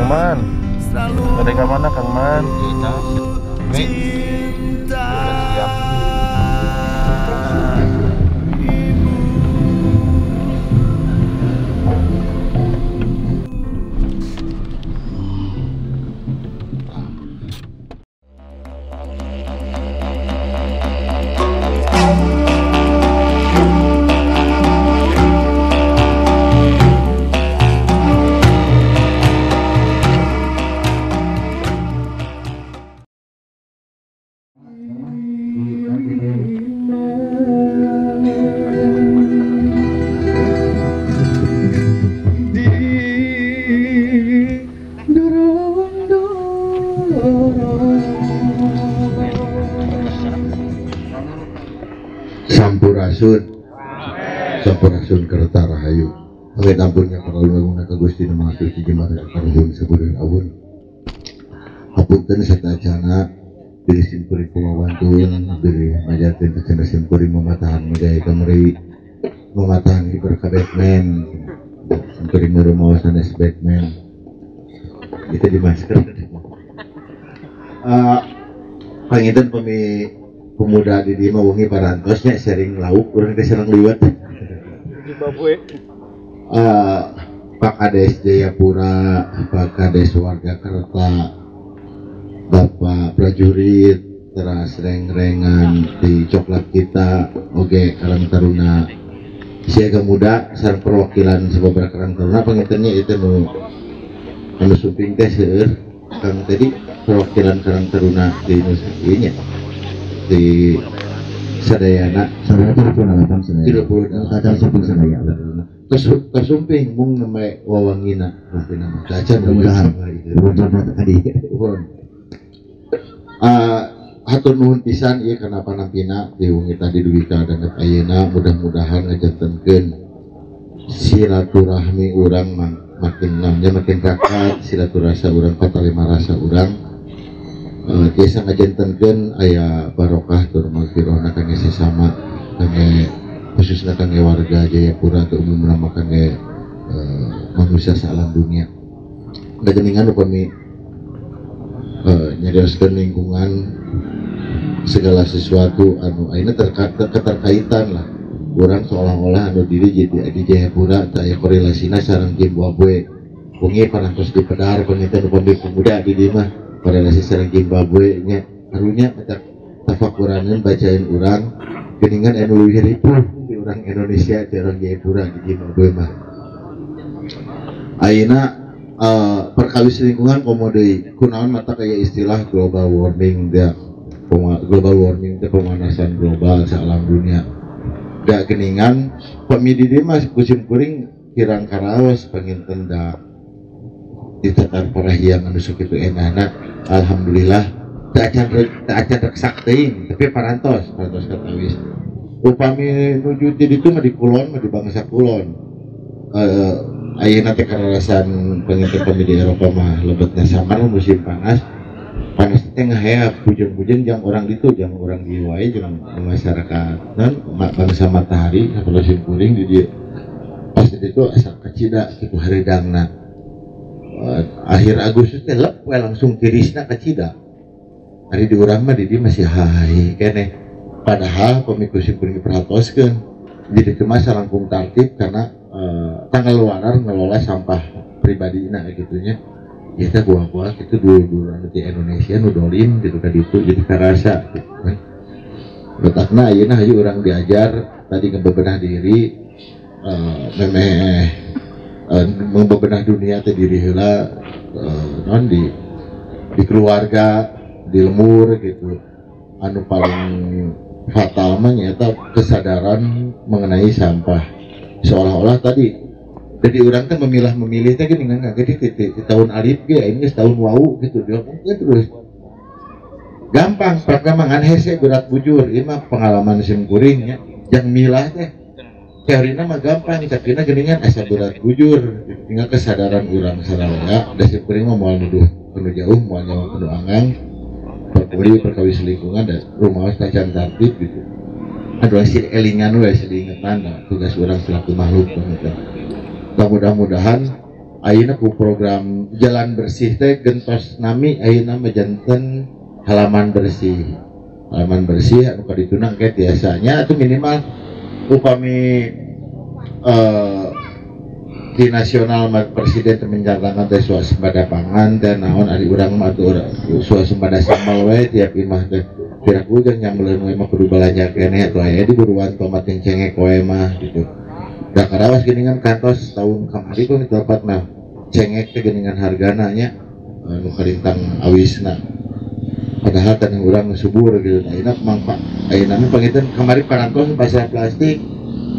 Kang Man. Bade ka mana Kang Man? Cinta ibu. Sampurasun, sampurasun kerta rahayu. Amit ampunnya para ulama ka Gusti nu Maha Suci jembar karuhun sabudeun awun. Hapunten satacana bilih simkuring kumawantun bilih majarkeun ka simkuring mamatahan majaya kamari mamatahan hiber ka Batman. Simkuring rumaos sanes Batman. Itu di masker. Panginten pemi pemuda di dieu mah wengi parantosnya sering lauk urang teh sareng liwet. Zimbabwe. Pak Kades Jayapura, Pak Kades warga Kerta, Bapak prajurit teras reng-rengan di coklat kita, oge Karang Taruna Siaga Muda sareng perwakilan sababaraha Karang Taruna pangintennya itu nu anu sumping teh seueur Kang tadi perwakilan Karang Taruna di Indonesia nya di Sadayana 38 kadang sumping sadaya terus tersumping mung nembe wawangina rupina mah cacan mudah-mudahan tadi hatur nuhun pisan ieu kana panampina di wengi tadi dugi ka danget ayeuna mudah-mudahan ngajantenkeun silaturahmi urang makin namanya makin rakat silaturasa urang patalima rasa urang tiasa ngajantenkeun aya barokah tur magfirahna kangge sesama kangge khususna kangge warga Jayapura atau umumna mah kangge manusia saalam dunia. Da geuningan upami nyarioskeun lingkungan segala sesuatu anu ayeuna keterkaitan lah urang seolah-olah anu diri jadi di Jayapura teh aya korelasina sareng Zimbabwe. Wengi parantos dipedar panginten upami pemuda di dieu mah korelasi sareng Zimbabwe nya karunya eta tafakuraneun bacain urang geuningan anu leuwih ripuh di urang Indonesia ti urang Jayapura di Zimbabwe mah. Ayeuna perkawis lingkungan komo deui kunaon mata kaya istilah global warming teh global warming teh pemanasan global saalam dunia. Da geuningan pami di dieu mah kusim kuring kirang karaos panginten da di tatar parahyang anu sakitu enahna alhamdulillah teu acan reksak teuing tapi parantos katawis upami nuju ti ditu mah di kulon mah di bangsa kulon ayeuna teh kararasan panginten pami di Eropa mah lebetna samar musim panas panas teh ngaheap bujeng-bujeng jang orang ditu jang orang dieu wae jeung masyarakat non bangsa matahari sapertos kuring di dieu pas ditu asa kacida kitu hareudangna akhir Agustus teh lep we langsung tirisna kacida. Ari di urang mah di dieu masih hahi keneh. Padahal pami ku simkuring diperhatoskeun jadi kemas langkung tartib karena tanggal warar ngelola sampah pribadina gitunya. Ya teh buah-buah kitu dulur-dulur anu ti Indonesia nu dolim gitu ka ditu jadi karasa gitu kan. Letakna ayeuna hayu urang diajar tadi ngebebenah diri memeh membebenah dunia teh diri heula non di keluarga di lemur gitu anu paling fatal mah nyaeta kesadaran mengenai sampah seolah-olah tadi jadi urang teh memilah-memilih teh geuningan kaget di tahun alif ge aing geus tahun wau gitu diomongkeun terus gampang perkembangan hese berat bujur ieu mah pengalaman sim kuring nya jang milah teh teorina mah gampang tapi geuningan asa berat bujur tinggal kesadaran urang sararea da sim kuring mah moal nuduh anu jauh moal nyawa anu anggang perkuli perkawis lingkungan da rumaos tacan tartib gitu aduh sih elingan we sih diingetan tugas urang selaku makhluk gitu. Mudah-mudahan Ayeuna ku program jalan bersih teh gentos nami ayeuna mah janten halaman bersih. Halaman bersih anu kadituna engke tiasanya atau minimal upami di nasional presiden teh mencanangkan teh swasembada pangan teh naon ari urang mah atuh swasembada sambal we tiap imah teh piraku jeung nyambeleun we mah kudu balanja keneh atuh aya di buruan tomat jeung cengek we mah gitu. Da karawas geuningan kantos tahun kamari pun dapat mah cengek teh geuningan hargana nya nu kalintang awisna. Padahal tanah urang subur gitu. Ayeuna mangfa ayeuna mah panginten kamari parantos pasar plastik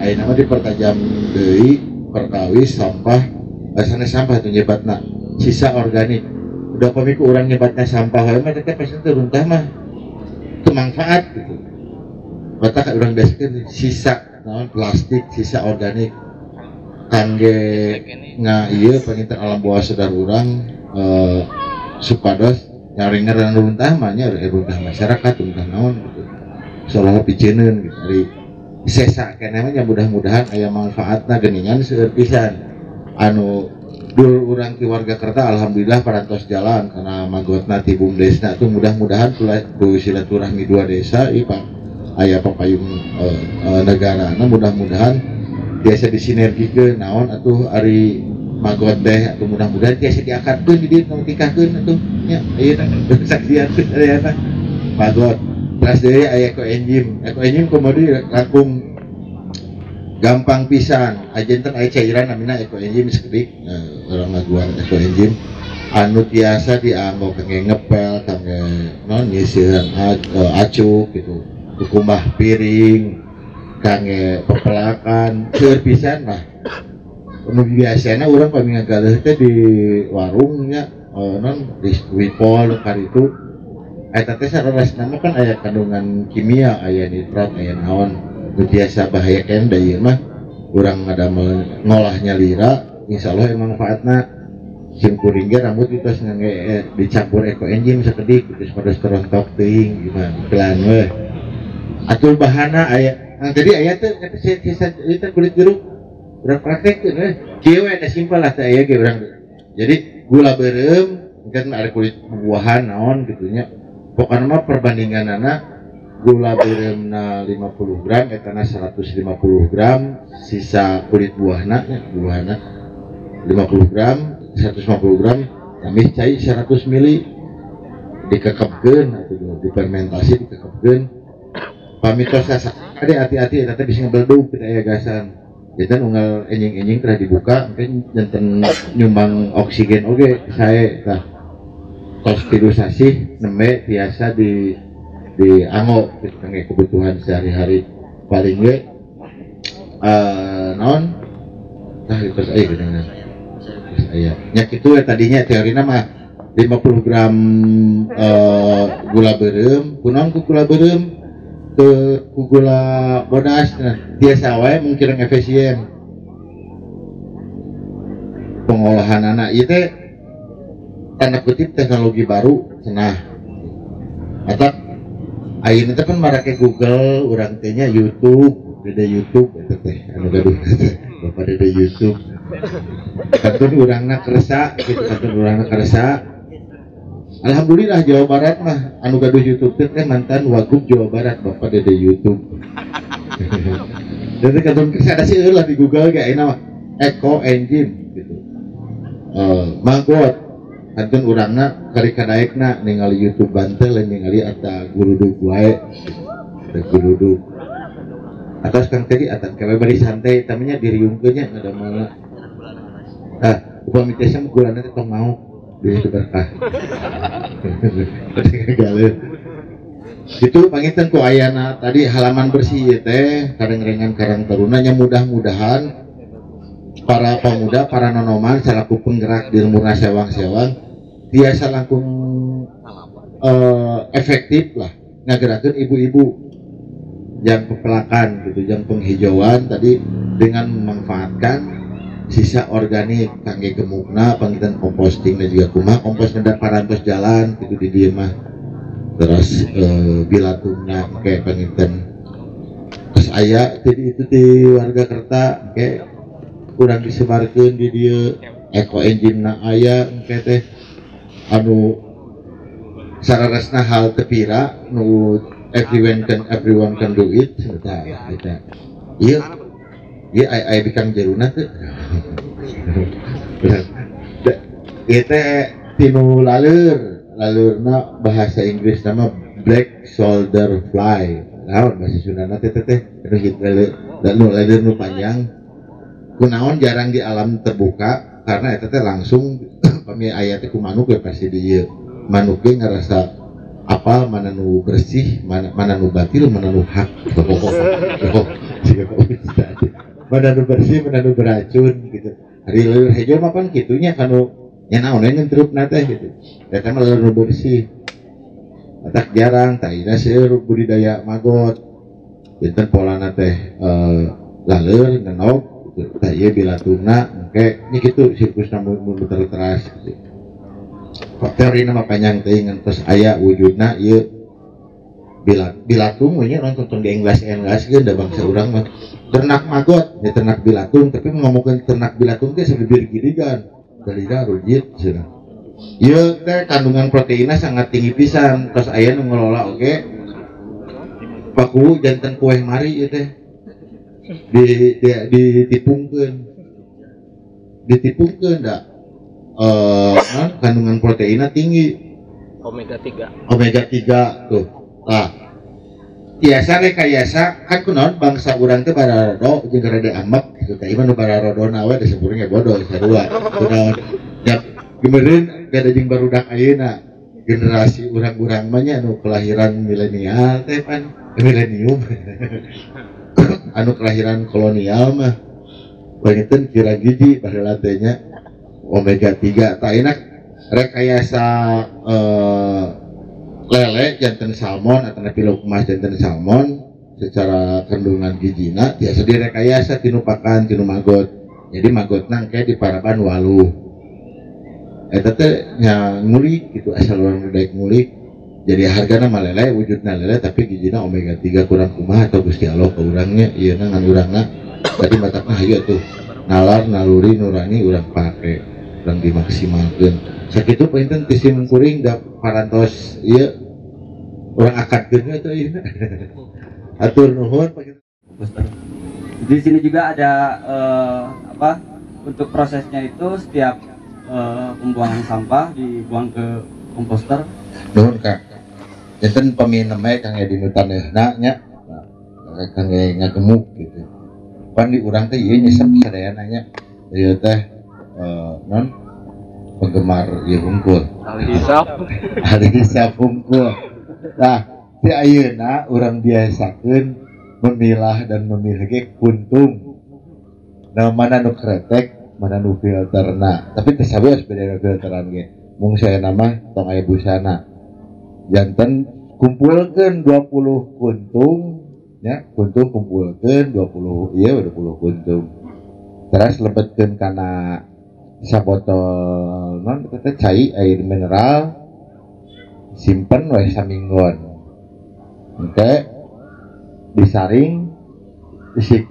ayeuna mah dipertajam deui perkawis sampah sanes sampah tuh nyebatna sisa organik. Udah pami ku urang nyebatna sampah wae mah teh pasti teu runtah mah teu manfaat gitu. Batak urang biasakeun sisa naon plastik sisa organik kangge nga ieu panginten alam bawah sadar urang supados nyaringeran runtah mah nya runtah masyarakat runtah naon gitu. Seolah-olah piceneun gitu. Ari sesa keneh mah mudah-mudahan aya manfaatna geuningan seueur pisan. Anu dul urang ki warga Kerta alhamdulillah parantos jalan karena magotna ti BUMDesna tuh mudah-mudahan ku silaturahmi dua desa ieu Pak aya papayung negarana mudah-mudahan tiasa disinergikeun naon atuh ari magot teh atuh mudah-mudahan tiasa diakadkeun di dieu tikahkeun atuh nya ayeuna saksian teh ayeuna magot. Terus deui aya ekoenzim. Ekoenzim komodo langkung gampang pisan. Ajenten aya cairan namina ekoenzim sakedik urang ngaguar ekoenzim anu tiasa dianggo kangge ngepel, kangge naon nyisihan acuk gitu. Kumbah piring, kangge pepelakan, seueur pisan lah. Nu biasana urang pami ngagaleuh teh di warungnya non di Wipol karitu eta teh sararasna mah kan aya kandungan kimia, aya nitrat, aya naon nu tiasa bahaya keneh da ieu mah urang ngadamel ngolahnya lira insyaallah emang manfaatna. Sim kuring ge rambut itu ngangge dicampur ekoenzim sakedik geus pados terontok teuing gimana iklan we. Atuh bahana aya ang tadi aya teh eta sisa eta kulit jeruk urang praktekkeun we. Kieu we eta simpel lah teh aya ge urang. Jadi gula beureum kan ada kulit buahan naon gitu nya. Pokokna mah perbandinganana gula beureumna 50 gram etana 150 gram sisa kulit buahna nya buahna 50 gram 150 gram tambih cai 100 mili dikekepkeun atuh difermentasi dikekepkeun pami tos ade hati-hati eta teh bisa ngebeldug teu aya gasan. Janten unggal enjing-enjing teh dibuka mungkin janten nyumbang oksigen oge sae tah. Tos tilu sasih nembe tiasa di dianggo kangge kebutuhan sehari-hari paling ge naon tah terus aya geuningan. Terus aya nya kitu we tadinya teorina mah 50 gram gula beureum kunaon ku gula beureum ke ku gula bodas nah tiasa wae mungkin efisien pengolahan anak ieu teh tanda kutip teknologi baru cenah atau ayeuna teh kan marake Google urang teh nya YouTube beda YouTube eta teh anu gaduh bapak beda YouTube kantun urangna kersa gitu kantun urangna kersa. Alhamdulillah Jawa Barat mah anu gaduh YouTube teh mantan Wagub Jawa Barat bapak dede YouTube. Jadi kantun kersa ada seueur lah di Google ge ayeuna mah Eko Enzim gitu. Manggot kantun urangna kari kadaekna ningali YouTube Banten lain ningali eta gurudug wae. Eta gurudug. Atas kang tadi atan kewe bari santai tamanya diriungkeun nya ngadamel. Tah upami tiasa mah gulana teh tong mau duit itu berkah. Itu panginten ku ayana tadi halaman bersih ieu teh karengrengan Karang Taruna nya mudah-mudahan para pemuda, para nonoman selaku penggerak di lemburna sewang-sewang tiasa langkung efektif lah ngagerakeun ibu-ibu yang pepelakan gitu, yang penghijauan tadi dengan memanfaatkan sisa organik kangge gemukna panginten komposting dan juga kumaha komposna da parantos jalan gitu di dieu mah terus bilatungna kayak panginten terus aya jadi itu di warga Kerta kayak kurang disebarkeun di dieu Ekoenzimna aya engke teh anu sararesna hal teu pira nu everyone can do it tah eta. Ieu ieu aya bikang jeruna teu. Ieu teh tinu laleur, laleurna bahasa Inggris nama black soldier fly. Naon bahasa Sundana teh teh anu laleur nu panjang. Kunaon jarang di alam terbuka karena eta teh langsung pami aya teh ku manuk ya pasti di ieu. Manuk ge ngarasa apal mana nu bersih, mana nu batil, mana nu hak. Oh, siga Pak Ustad. Mana nu bersih, mana nu beracun gitu. Ari laleur hejo mah pan kitunya kanu nya naon we ngentrupna teh gitu. Eta mah laleur nu bersih. Matak jarang tah ieu seueur budidaya magot. Janten polana teh laleur ngenog gitu. Tah ieu bilatungna engke nya kitu sirkusna muter teras gitu. Kok teori nama panjang teuing ngan tos aya wujudna ieu bilatung we nya nonton di englas-englaskeun da bangsa urang mah ternak magot ya ternak bilatung, tapi ngomongkeun ternak bilatung teh sabibir girigan balira rujit cenah. Ieu teh kandungan proteinna sangat tinggi pisan, tos aya nu ngelola oge paku janten kueh mari ieu teh di ditipungkeun ditipungkeun da non, kandungan proteinnya tinggi Omega 3. Omega 3 tuh. Nah, tiasa rekayasa kan kunaon bangsa urang teh bararodo jeung rada ambek gitu teh ieu mah nu bararodona we disebutnya bodoh sarua. Kunaon ya gemeureun gada jeung barudak ayeuna generasi urang-urang mah nya anu kelahiran milenial teh pan milenium anu kelahiran kolonial mah panginten kira gizi baheula teh nya omega 3. Tah ayeuna rekayasa lele janten salmon atau piluk emas janten salmon secara kandungan gizina tiasa direkayasa tinu pakan tinu magot, jadi magotna engke diparaban waluh eta teh nya ngulik gitu asal urang daek ngulik jadi hargana mah lele wujudna lele tapi gizina omega 3 kurang kumaha atau Gusti Allah ka urangnya ieu na ngan urangna tadi matakna hayu atuh nalar naluri nurani urang pake urang dimaksimalkeun sakitu panginten ti sim kuring da parantos ieu urang akadkeun we atuh ieu. Atur nuhun. Di sini juga ada apa untuk prosesnya itu setiap pembuangan sampah dibuang ke komposter. Nuhun Kak. Janten paminem we Kang Edi nu taneuhna nya kangge ngagemuk gitu. Pan di urang teh ieu nyesep sadayana nya. Ieu teh non penggemar ieu hungkul. Ahli hisap. Ahli hisap hungkul. Nah, ti ayeuna urang biasakeun memilah dan memilih ge kuntung. Nah, mana nu kretek, mana nu filterna. Tapi teu sabeus beda filteran ge. Mung saya nama tong aya busana. Janten kumpulkeun 20 kuntung ya, kuntung kumpulkeun 20 ieu 20 kuntung. Terus lebetkeun kana sabotol non teh cai air mineral simpen we saminggon. Engke disaring si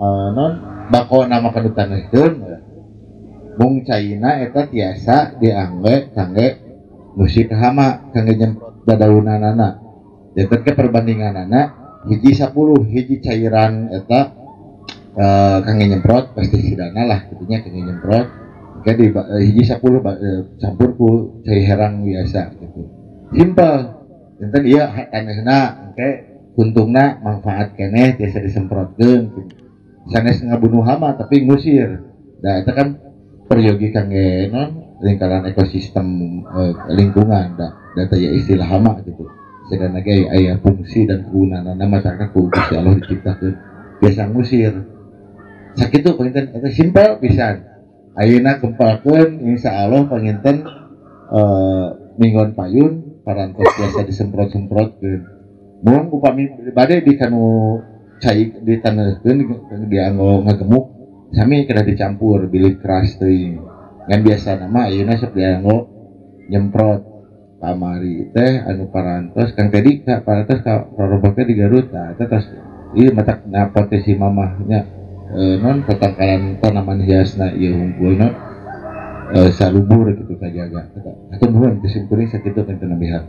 non bako nama kanu taneuhkeun mung caina eta tiasa diangge kangge musik hama kangge nyemprot dadaunanana. Janten ke perbandinganana hiji 10 hiji cairan eta kangge nyemprot pestisidana lah gitunya kangge nyemprot engke di hiji 10 campur ku cai herang biasa gitu. Simpel. Janten ieu taneuhna engke kuntungna manfaat keneh tiasa disemprotkeun sanes ngabunuh hama tapi ngusir. Da eta kan peryogi kangge non lingkaran ekosistem lingkungan da data ya istilah hama gitu. Sedana ge aya fungsi dan kegunaanna matakna ku Gusti Allah diciptakeun biasa ngusir. Sakitu panginten eta simpel pisan. Ayeuna kempalkeun insyaallah panginten minggon payun parantos biasa disemprot-semprotkeun. Mun upami bade di kanu cai ditaneuhkeun dianggo ngagemuk sami kedah dicampur bilih keras teuing. Ngan biasa nama ayeuna sok dianggo nyemprot. Kamari teh anu parantos Kang Tedi ka parantos ka rorobokna di Garut. Nah eta tos ieu matak na potensi mamahnya non tatangkalan tanaman hiasna ieu hungkulna salubur gitu kajaga. Hatur nuhun ti simkuring sakitu panginten biha.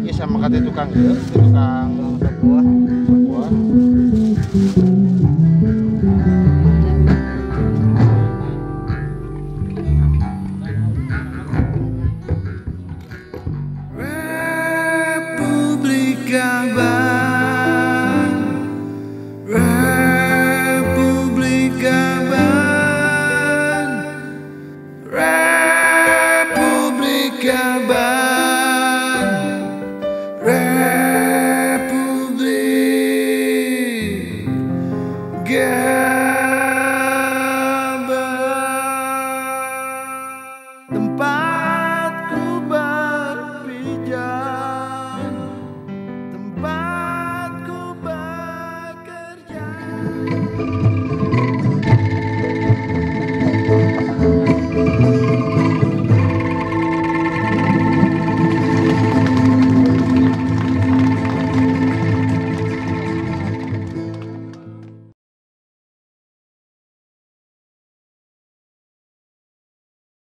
Iya sama kata tukang ya, tukang buah, buah. Republika Ban, Republika Ban, Republika Ban, Republika Ban. Tempat